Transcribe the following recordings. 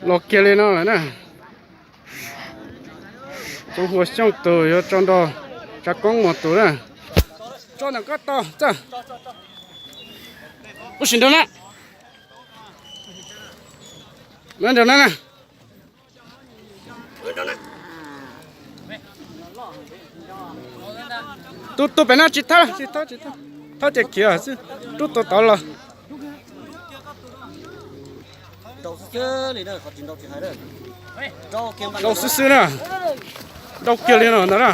Los kiag li no lawm na. Tsoom Huas Xyooj tus yuav tso nrog Tsav Koob Muas tus na. Tso ntawm koj tau txawj. Ub sim nrog na. Nrog na. Tus tus pem no tsis thawb, tsis thawb, tsis thawb. Thawb ces khiav xwb, rub tus tod los. Rau xwb xwb na. Rau kiag li no ntag na.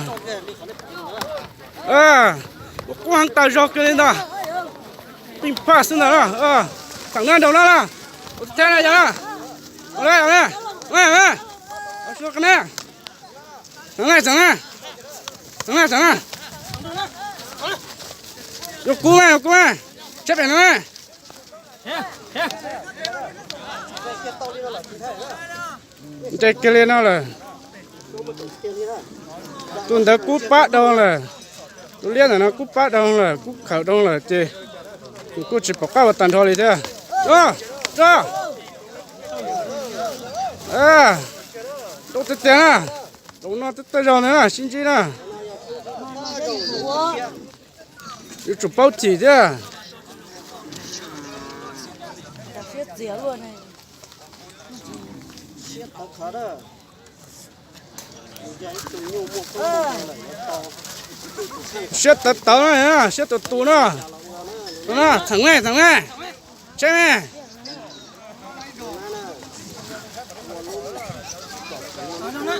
Ua qub heev tas zog kiag li ntag. Pij phaj xwb ntag na. Txheem na, nraum no na. Ua teb na yog na. Txheem na, txheem na. Txheem na, txheem na. Txheem na, txheem na. Yuav kub na, yuav kub na. Tshiab pem no na. Ntse kiag li no lawm. Tus ntawd kub pab dhau lawm. Tus liab ntawm no kub pab dhau lawm, kub khawm dhau lawm ces nws kuj tsis pom qab ua tag nrho li thiab. Rau tiag tiag na. Rau no twb tawg zog ntag na, sib ntsib na. Yuav tsum paub chim thiab. Siab tawv tawv na, siab tus tus na. Txheem ne, txheem ne. Tseb ne.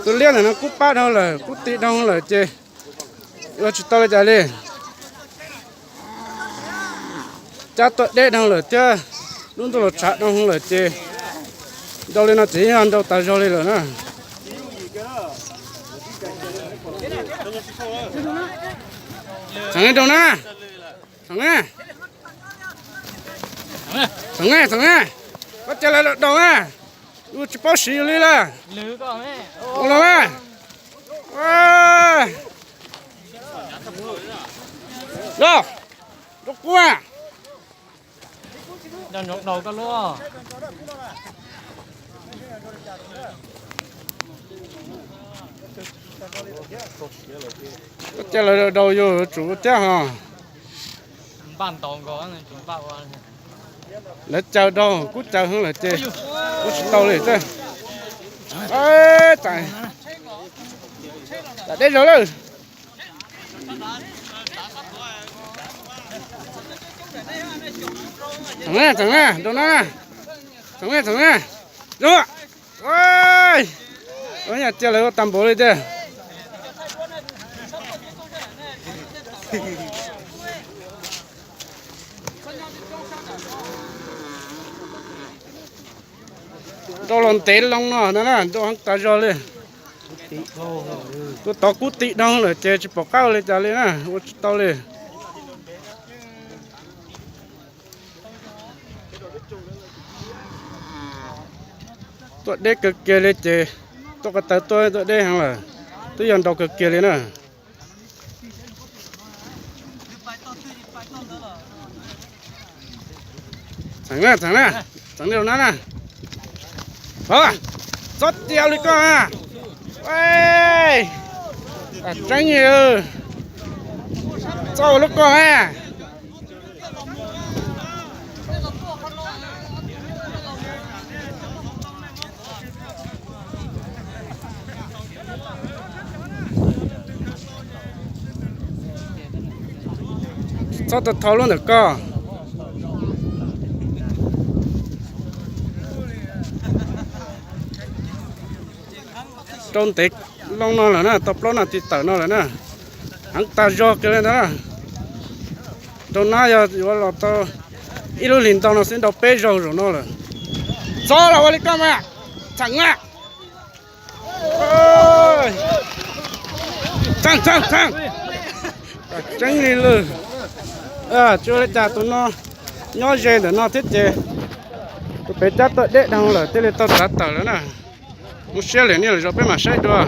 Tus liab ntawm no kub pab dhau lawm, kub ti dhau lawm ces ua tsis tau li cas li. Cab tuaj deb dhau lawm thiab, lub ntuj los tshav dhau lawm ces nrau li no ces yog nrau tas zog li lawm na. Txheem ne, rau na. Txheem ne. Txheem ne, txheem ne. Koj cia lawv daus na. Yus tsis paub siv yus li lawm. Ua los na. Rau, rau kub na. Koj cia lawv daus yus tsum thiab ho. Lawv caw daus, kub caw heev lawm ces ua tsis tau li thiab. Tam deb zog lawm. Txheem na, txheem na, rau no na. Txheem na, txheem na. Rau. Ua yam cia lawv ua tag npaum li tiag. Nrau los ntev loo no na, nrau heev tas zog li. Tus tod kub ti dhau lawm ces tsis pom qab ua li cas li na, ua tsis tau li. Tuaj deb kawg kiag li ces tuaj ko taw tuaj, tuaj deb heev lawm, twb yog nrau kawg kiag li na. Txheem na, txheem na, txheem li na na. Txhob cia li koj na. Tseeb, txhob ua lub koj na. Txhob tau thau lub ntawm koj. Rau ntev loo no lawm na, tau plaub nas this tawm no lawm na. Heev tag zog kiag li ntawd na. Nrau nab yog yuav los tau ib lub hlis ntau no xwb, nrau peb zaug zaum no lawm. Txhob los ua li koj mas, txheem na. Txheem, txheem, txheem. Tseeb li lawm. Tsis ua li cas, tus no nyob ze ntawm no thiab ces tus pem cab tuaj deb dhau lawm thiaj li tau tsav tawm lawm na. Muaj siab liam nej lwm zaus peb mam saib dua.